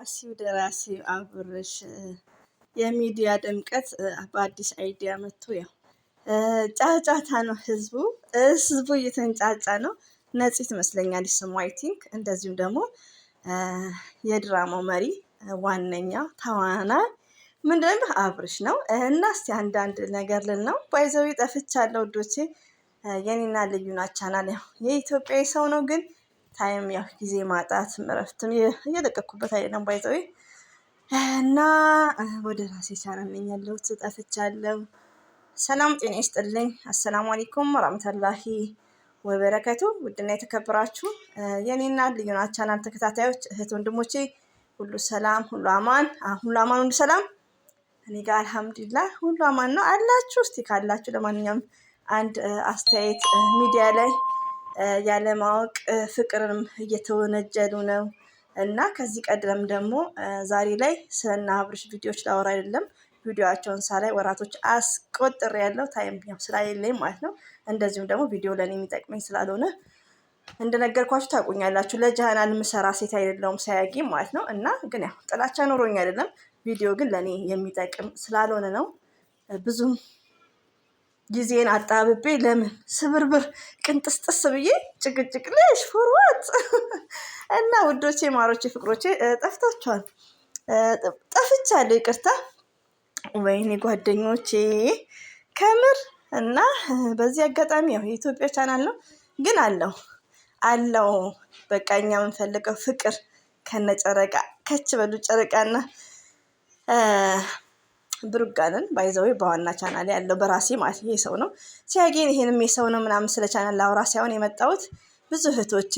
ደራሲው ደራሲው አብርሽ የሚዲያ ድምቀት በአዲስ idea መጥቶ ያው ጫጫታ ነው። ህዝቡ እየተንጫጫ ነው። ነፂ ትመስለኛለች ስሟ I think። እንደዚሁም ደግሞ የድራማው መሪ ዋነኛ ተዋናይ ምንድነው አብርሽ ነው። እና እስቲ አንዳንድ ነገር ልል ነው። By the way ጠፍቻለሁ ውዶቼ። የኔና ልዩና ቻናል ያው የኢትዮጵያዊ ሰው ነው ግን time ያው ጊዜ ማጣት እረፍትም እየለቀኩበት አይደለም by the way እና ወደ ራሴ ቻናል ነኝ ያለሁት፣ ጠፍቻለሁ። ሰላም ጤና ይስጥልኝ። السلام عليكم ورحمة الله وبركاته። ውድና የተከበራችሁ የኔና ልዩና ቻናል ተከታታዮች እህት ወንድሞቼ ሁሉ ሰላም፣ ሁሉ አማን፣ ሁሉ አማን፣ ሁሉ ሰላም። እኔ ጋር الحمد لله ሁሉ አማን ነው አላችሁ። እስቲ ካላችሁ ለማንኛውም አንድ አስተያየት ሚዲያ ላይ ያለማወቅ ፍቅርንም እየተወነጀሉ ነው እና ከዚህ ቀደም ደግሞ ዛሬ ላይ ስለነ አብርሽ ቪዲዮዎች ላወራ አይደለም ቪዲዮቸውን ሳላይ ወራቶች አስቆጥር ያለው time ስላሌለኝ ማለት ነው። እንደዚሁም ደግሞ ቪዲዮ ለእኔ የሚጠቅመኝ ስላልሆነ እንደነገርኳችሁ ታውቁኛላችሁ። ለጃናል ምሰራ ሴት አይደለሁም ሳያጊ ማለት ነው። እና ግን ያው ጥላቻ ኖሮኝ አይደለም፣ ቪዲዮ ግን ለእኔ የሚጠቅም ስላልሆነ ነው ብዙም ጊዜን አጣብቤ ለምን ስብርብር ቅንጥስጥስ ብዬ ጭቅጭቅ ልሽ forward እና ውዶቼ፣ ማሮቼ፣ ፍቅሮቼ ጠፍታችኋል። ጠፍቻለሁ፣ ይቅርታ። ወይኔ ጓደኞቼ ከምር እና በዚህ አጋጣሚ ያው የኢትዮጵያ ቻናል ነው ግን አለው አለው በቃ እኛ የምንፈልገው ፍቅር ከነጨረቃ ከች በሉ ጨረቃና ብሩጋንን by the way በዋና ቻናል ያለው በራሴ ማለት ይሄ ሰው ነው ሲያጌን ይሄንም የሰው ነው ምናምን ስለ ቻናል ላውራ ሳይሆን የመጣሁት ብዙ እህቶቼ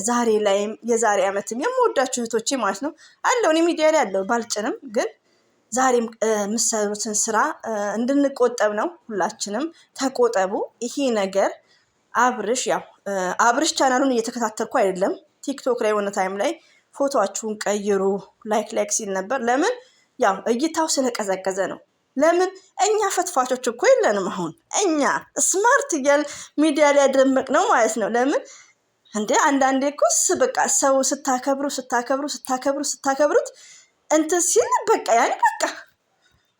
ዛሬ ላይም የዛሬ ዓመትም የምወዳችሁ እህቶቼ ማለት ነው አለው እኔ ሚዲያ ላይ አለው ባልጭንም ግን ዛሬም የምሰሩትን ስራ እንድንቆጠብ ነው። ሁላችንም ተቆጠቡ። ይሄ ነገር አብርሽ ያው አብርሽ ቻናሉን እየተከታተልኩ አይደለም። ቲክቶክ ላይ የሆነ time ላይ ፎቶአችሁን ቀይሩ like like ሲል ነበር። ለምን ያው እይታው ስለቀዘቀዘ ነው። ለምን እኛ ፈትፋቾች እኮ የለንም። አሁን እኛ smart እያል ሚዲያ ላይ ያደመቅ ነው ማለት ነው። ለምን እንዴ አንዳንዴ እኮስ በቃ ሰው ስታከብሩ ስታከብሩ ስታከብሩ ስታከብሩት እንትን ሲል በቃ ያኔ በቃ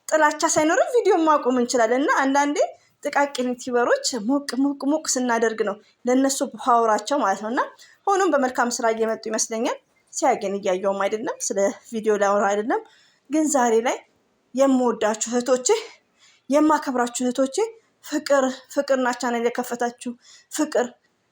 ጥላቻ ሳይኖርም ቪዲዮ ማቆም እንችላለን። እና አንዳንዴ ጥቃቅን YouTuber ኦች ሞቅ ሞቅ ሞቅ ስናደርግ ነው ለእነሱ power ኣቸው ማለት ነው። እና ሆኖም በመልካም ስራ እየመጡ ይመስለኛል። ሲያገን እያየውም አይደለም ስለ ቪዲዮ ላወራ አይደለም ግን ዛሬ ላይ የምወዳችሁ እህቶቼ የማከብራችሁ እህቶቼ ፍቅር ፍቅርና ቻናል የከፈታችሁ ፍቅር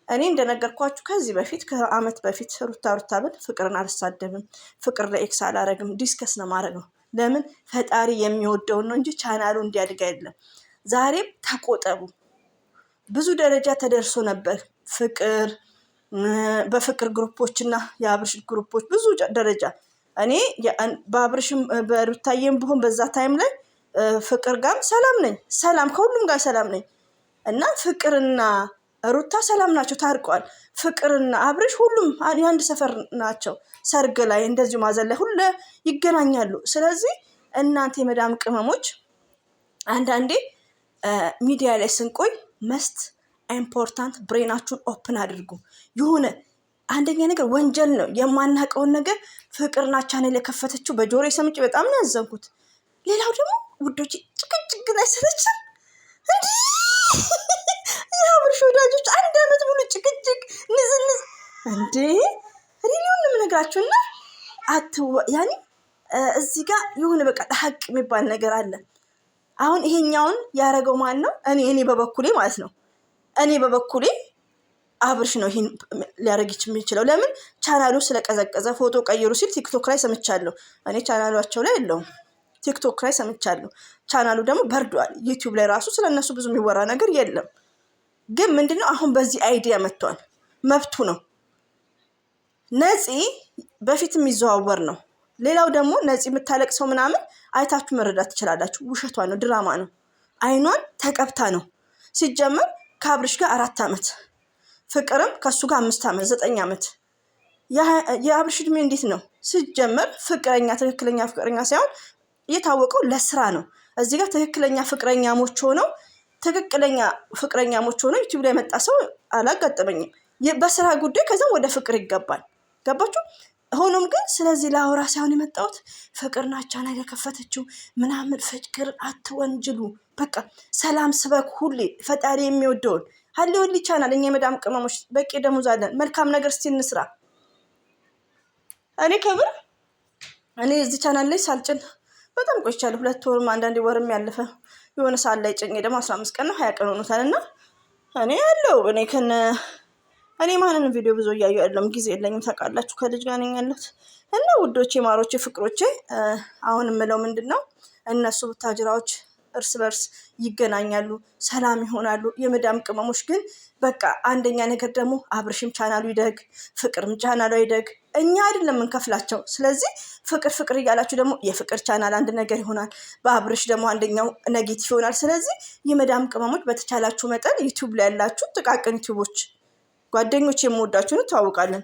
እኔ እንደነገርኳችሁ ከዚህ በፊት ከአመት በፊት ሩታ ሩታ ብል ፍቅርን አልሳደብም፣ ፍቅር ለ X አላረግም። discuss ነው ማድረግ ነው። ለምን ፈጣሪ የሚወደውን ነው እንጂ ቻናሉ እንዲያድግ አይደለም። ዛሬም ተቆጠቡ። ብዙ ደረጃ ተደርሶ ነበር። ፍቅር በፍቅር group ኦች እና የአብርሽ group ኦች ብዙ ደረጃ እኔ በአብርሽም በሩታዬም ብሆን በዛ time ላይ ፍቅር ጋርም ሰላም ነኝ። ሰላም ከሁሉም ጋር ሰላም ነኝ እና ፍቅርና ሩታ ሰላም ናቸው፣ ታርቀዋል። ፍቅርና አብርሽ ሁሉም የአንድ ሰፈር ናቸው። ሰርግ ላይ እንደዚሁ ማዘን ላይ ሁሉ ይገናኛሉ። ስለዚህ እናንተ የመዳም ቅመሞች አንዳንዴ ሚዲያ ላይ ስንቆይ most important brain ኣችሁን open አድርጉ የሆነ አንደኛ ነገር ወንጀል ነው የማናውቀውን ነገር ፍቅርና ቻኔል የከፈተችው በጆሮ ሰምቼ በጣም ነው ያዘንኩት። ሌላው ደግሞ ውዶች ጭቅጭቅ ግን አይሰለችም እንዲህ የአብርሽ ወዳጆች አንድ አመት ሙሉ ጭቅጭቅ ንዝንዝ እንዴ really ውን የምነግራችሁ እና ያኔ እዚህ ጋር የሆነ በቃ ሀቅ የሚባል ነገር አለ። አሁን ይሄኛውን ያደረገው ማን ነው? እኔ በበኩሌ ማለት ነው እኔ በበኩሌ አብርሽ ነው ይሄን ሊያደርግ የሚችለው። ለምን ቻናሉ ስለቀዘቀዘ ፎቶ ቀይሩ ሲል ቲክቶክ ላይ ሰምቻለሁ። እኔ ቻናሏቸው ላይ የለውም፣ ቲክቶክ ላይ ሰምቻለሁ። ቻናሉ ደግሞ በርዷል። ዩቲዩብ ላይ ራሱ ስለእነሱ ብዙ የሚወራ ነገር የለም። ግን ምንድነው አሁን በዚህ idea መጥቷል። መብቱ ነው። ነፂ በፊት የሚዘዋወር ነው። ሌላው ደግሞ ነፂ የምታለቅሰው ምናምን አይታችሁ መረዳት ትችላላችሁ። ውሸቷ ነው፣ ድራማ ነው። አይኗን ተቀብታ ነው። ሲጀመር ከአብርሽ ጋር 4 ዓመት ፍቅርም ከእሱ ጋር 5 ዓመት 9 ዓመት። የአብርሽ እድሜ እንዴት ነው ሲጀመር? ፍቅረኛ ትክክለኛ ፍቅረኛ ሳይሆን የታወቀው ለስራ ነው። እዚህ ጋር ትክክለኛ ፍቅረኛሞች ሆነው ትክክለኛ ፍቅረኛሞች ሆነው ዩቲዩብ ላይ የመጣ ሰው አላጋጠመኝም። በስራ ጉዳይ ከዛም ወደ ፍቅር ይገባል። ገባችሁ? ሆኖም ግን ስለዚህ ለአውራ ሳይሆን የመጣሁት ፍቅር ናት ቻናል የከፈተችው ምናምን፣ ፍቅር አትወንጅሉ። በቃ ሰላም ስበክ ሁሌ ፈጣሪ የሚወደውን ሀሌወሊ ቻናል። እኛ የመዳም ቅመሞች በቂ ደሞዝ አለን። መልካም ነገር እስቲ እንስራ። እኔ ክብር እኔ እዚህ ቻናል ላይ ሳልጭን በጣም ቆይቻለሁ። 2 ወርም አንዳንዴ ወርም ያለፈ የሆነ ሰዓት ላይ ጭኜ ደግሞ 15 ቀን ነው 20 ቀን ሆኖታል። እና እኔ ያለው እኔ ከነ እኔ ማንንም ቪዲዮ ብዙ እያዩ አይደለም፣ ጊዜ የለኝም ታውቃላችሁ፣ ከልጅ ጋር ነኝ ያለሁት። እና ውዶቼ፣ ማሮቼ፣ ፍቅሮቼ አሁን የምለው ምንድን ነው እነሱ ቡታጅራዎች እርስ በርስ ይገናኛሉ፣ ሰላም ይሆናሉ። የመዳም ቅመሞች ግን በቃ አንደኛ ነገር ደግሞ አብርሽም ቻናሉ ይደግ፣ ፍቅርም ቻናሉ ይደግ። እኛ አይደለም እንከፍላቸው። ስለዚህ ፍቅር ፍቅር እያላችሁ ደግሞ የፍቅር ቻናል አንድ ነገር ይሆናል፣ በአብርሽ ደግሞ አንደኛው negative ይሆናል። ስለዚህ የመዳም ቅመሞች በተቻላችሁ መጠን ዩቲዩብ ላይ ያላችሁ ጥቃቅን ዩቲዩቦች ጓደኞች የምወዳችሁ እንተዋውቃለን።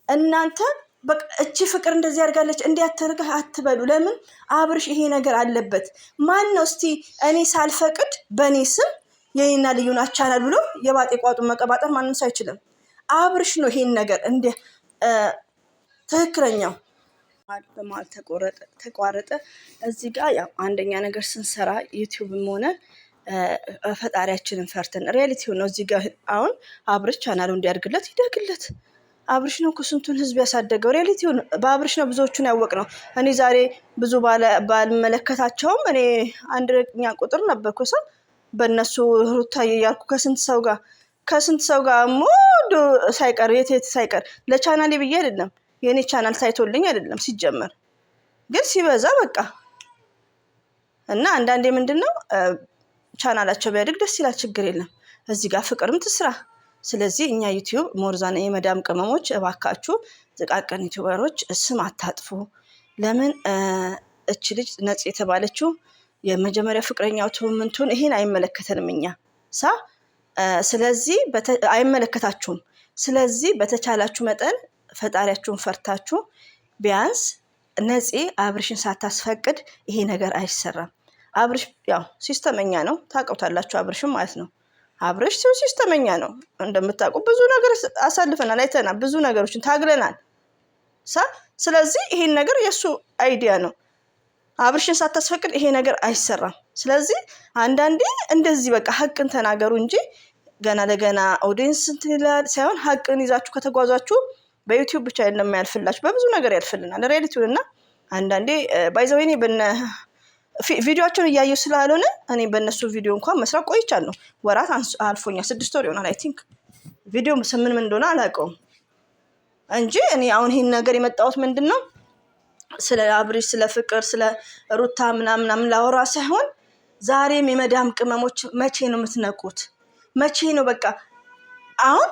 እናንተ በቃ እቺ ፍቅር እንደዚህ አድርጋለች እንዲያተርገህ አትበሉ። ለምን አብርሽ ይሄ ነገር አለበት። ማን ነው እስቲ እኔ ሳልፈቅድ በእኔ ስም የኔና ልዩን አቻናል ብሎ የባጤ ቋጡን መቀባጠር ማንም ሰው አይችልም። አብርሽ ነው ይሄን ነገር እንደ ትክክለኛው በመሀል ተቋረጠ። እዚህ ጋር ያው አንደኛ ነገር ስንሰራ ዩቲዩብም ሆነ ፈጣሪያችንን ፈርተን reality ው ነው። እዚህ ጋር አሁን አብርሽ ቻናሉ እንዲያድግለት ይደግለት። አብርሽ ነው እኮ ስንቱን ህዝብ ያሳደገው። reality ውን በአብርሽ ነው ብዙዎቹን ያወቅ ነው። እኔ ዛሬ ብዙ ባልመለከታቸውም እኔ አንደኛ ቁጥር ነበርኩ ሰው በእነሱ ሩታዬ እያልኩ ከስንት ሰው ጋር ሞዶ ሳይቀር የት የት ሳይቀር ለቻናሌ ብዬ አይደለም፣ የእኔ ቻናል ታይቶልኝ አይደለም ሲጀመር፣ ግን ሲበዛ በቃ እና አንዳንዴ ምንድን ነው ቻናላቸው ቢያድግ ደስ ይላል፣ ችግር የለም። እዚህ ጋር ፍቅርም ትስራ። ስለዚህ እኛ ዩቲዩብ ሞርዛን የመዳም ቅመሞች እባካችሁ ጥቃቅን ዩቲዩበሮች ስም አታጥፉ። ለምን እች ልጅ ነጽ የተባለችው የመጀመሪያ ፍቅረኛው ትምንቱን ይሄን አይመለከተንም እኛ ሳ ስለዚህ አይመለከታችሁም። ስለዚህ በተቻላችሁ መጠን ፈጣሪያችሁን ፈርታችሁ ቢያንስ ነፂ አብርሽን ሳታስፈቅድ ይሄ ነገር አይሰራም። አብርሽ ያው ሲስተመኛ ነው ታውቁታላችሁ፣ አብርሽም ማለት ነው። አብርሽ ሲስተመኛ ነው እንደምታውቁ፣ ብዙ ነገር አሳልፈናል፣ አይተናል፣ ብዙ ነገሮችን ታግለናል። ስለዚህ ይሄን ነገር የእሱ idea ነው። አብርሽን ሳታስፈቅድ ይሄ ነገር አይሰራም። ስለዚህ አንዳንዴ እንደዚህ በቃ ሀቅን ተናገሩ እንጂ ገና ለገና audience እንትን ይላል ሳይሆን ሀቅን ይዛችሁ ከተጓዟችሁ በዩቲዩብ ብቻ የለም ያልፍላችሁ፣ በብዙ ነገር ያልፍልናል። reality ውን እና አንዳንዴ by the way እኔ በነ ቪዲዮቸውን እያየሁ ስላልሆነ እኔ በእነሱ ቪዲዮ እንኳን መስራት ቆይቻለሁ። ወራት አልፎኛል። 6 ወር ይሆናል I think። ቪዲዮ ምን ምን እንደሆነ አላውቀውም እንጂ እኔ አሁን ይህን ነገር የመጣሁት ምንድን ነው ስለ አብርሽ፣ ስለ ፍቅር፣ ስለ ሩታ ምናምን ምናምን ላወራ ሳይሆን ዛሬም የመዳም ቅመሞች መቼ ነው የምትነቁት? መቼ ነው በቃ አሁን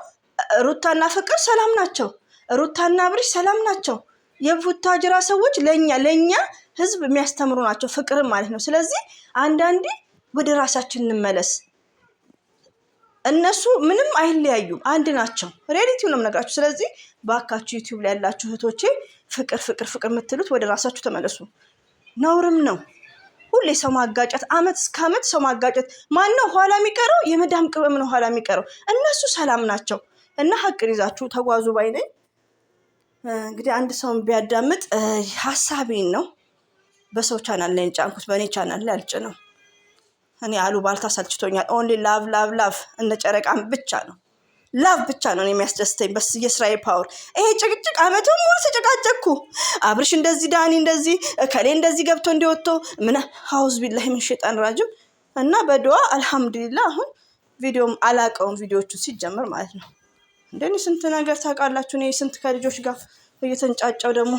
ሩታና ፍቅር ሰላም ናቸው። ሩታና አብርሽ ሰላም ናቸው። የቡታጅራ ሰዎች ለእኛ ህዝብ የሚያስተምሩ ናቸው፣ ፍቅርም ማለት ነው። ስለዚህ አንዳንዴ ወደ ራሳችን እንመለስ። እነሱ ምንም አይለያዩም፣ አንድ ናቸው። Reality ው ነው የምነግራችሁ። ስለዚህ ባካችሁ ዩቲዩብ ላይ ያላችሁ እህቶቼ ፍቅር ፍቅር ፍቅር የምትሉት ወደ ራሳችሁ ተመለሱ። ነውርም ነው ሁሌ ሰው ማጋጨት፣ አመት እስከ አመት ሰው ማጋጨት። ማን ነው ኋላ የሚቀረው? የመዳም ቅመም ነው ኋላ የሚቀረው። እነሱ ሰላም ናቸው እና ሀቅን ይዛችሁ ተጓዙ ባይ ነኝ። እንግዲህ አንድ ሰውን ቢያዳምጥ ሀሳቤን ነው። በሰው ቻናል ላይ ጫንኩት፣ በእኔ ቻናል ላይ አልጭነው። እኔ አሉባልታ ሰልችቶኛል። Only love, love, love እነ ጨረቃን ብቻ ነው፣ love ብቻ ነው የሚያስደስተኝ። በስ የስራዬ power ይሄ ጭቅጭቅ አመቱን ሙሉ ተጨቃጨቅኩ። አብርሽ እንደዚህ፣ ዳኒ እንደዚህ፣ እከሌ እንደዚህ ገብቶ እንዲወጥቶ ምን أعوذ بالله من الشيطان الرجيم እና በድዋ አልሐምዱሊላ አሁን ቪዲዮም አላቀውም ቪዲዮቹ ሲጀምር ማለት ነው። እንደኔ ስንት ነገር ታውቃላችሁ። እኔ ስንት ከልጆች ጋር እየተንጫጫው ደግሞ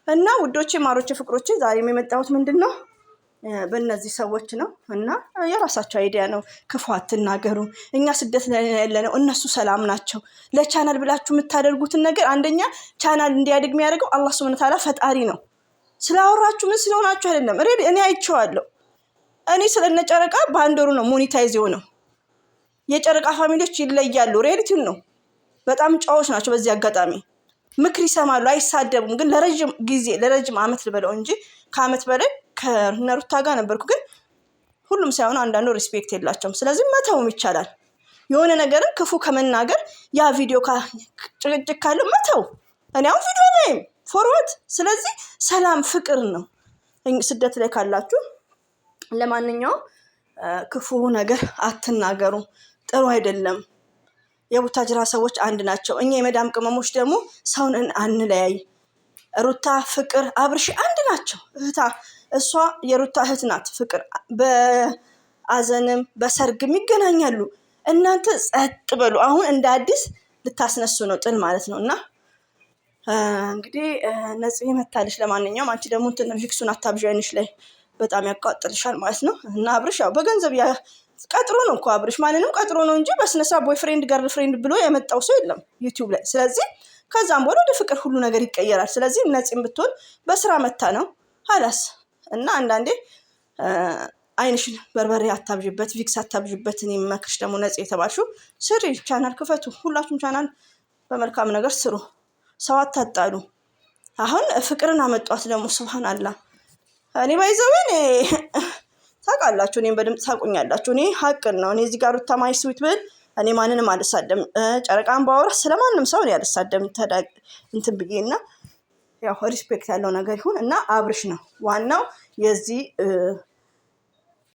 እና ውዶቼ፣ ማሮቼ፣ ፍቅሮቼ ዛሬም የመጣሁት ምንድን ነው በእነዚህ ሰዎች ነው እና የራሳቸው idea ነው። ክፉ አትናገሩ። እኛ ስደት ላይ ያለነው እነሱ ሰላም ናቸው። ለቻናል ብላችሁ የምታደርጉትን ነገር አንደኛ ቻናል እንዲያድግ የሚያደርገው አላህ ሱብሃነሁ ወተዓላ ፈጣሪ ነው። ስላወራችሁ ምን ስለሆናችሁ አይደለም። እኔ አይቼዋለሁ። እኔ ስለነ ጨረቃ በአንድ ወሩ ነው monetize የሆነው። የጨረቃ family ዎች ይለያሉ። Reality ውን ነው። በጣም ጨዋዎች ናቸው። በዚህ አጋጣሚ ምክር ይሰማሉ፣ አይሳደቡም። ግን ለረጅም ጊዜ ለረጅም አመት ልበለው እንጂ ከአመት በላይ ከነሩታ ጋር ነበርኩ። ግን ሁሉም ሳይሆኑ አንዳንዱ respect የላቸውም። ስለዚህ መተውም ይቻላል። የሆነ ነገርን ክፉ ከመናገር ያ ቪዲዮ ጭቅጭቅ ካለው መተው። እኔ አሁን ቪዲዮ ላይም forward። ስለዚህ ሰላም ፍቅር ነው። ስደት ላይ ካላችሁ ለማንኛውም ክፉ ነገር አትናገሩ፣ ጥሩ አይደለም። የቡታጅራ ሰዎች አንድ ናቸው። እኛ የመዳም ቅመሞች ደግሞ ሰውን አንለያይ። ሩታ ፍቅር፣ አብርሽ አንድ ናቸው። እህታ እሷ የሩታ እህት ናት። ፍቅር በአዘንም በሰርግም ይገናኛሉ። እናንተ ጸጥ በሉ። አሁን እንደ አዲስ ልታስነሱ ነው ጥል ማለት ነው። እና እንግዲህ ነጽ መታለች። ለማንኛውም አንቺ ደግሞ እንትን Vicks ኡን አታብዥ፣ አይንሽ ላይ በጣም ያቃጥልሻል ማለት ነው። እና አብርሽ ያው በገንዘብ ቀጥሮ ነው እኮ አብርሽ ማንንም ቀጥሮ ነው እንጂ በስነስርዓት boyfriend girlfriend ብሎ የመጣው ሰው የለም ዩቲዩብ ላይ። ስለዚህ ከዛም በኋላ ወደ ፍቅር ሁሉ ነገር ይቀየራል። ስለዚህ ነፂም ብትሆን በስራ መታ ነው ሀላስ እና አንዳንዴ አይንሽን በርበሬ አታብዥበት፣ Vicks አታብዥበት። እኔ የምመክርሽ ደግሞ ነፂ የተባልሽው ስሪ፣ ቻናል ክፈቱ። ሁላችሁም ቻናል በመልካም ነገር ስሩ፣ ሰው አታጣሉ። አሁን ፍቅርን አመጧት ደግሞ ስብሃን አላ እኔ by the way ታውቃላችሁ፣ እኔም በድምፅ ታውቁኛላችሁ። እኔ ሀቅን ነው። እኔ እዚህ ጋር ሩታ my sweet ብል እኔ ማንንም አልሳደም። ጨረቃን ባወራ ስለማንም ሰው እኔ አልሳደም። እንትን ብዬ እና ያው respect ያለው ነገር ይሁን እና አብርሽ ነው ዋናው የዚህ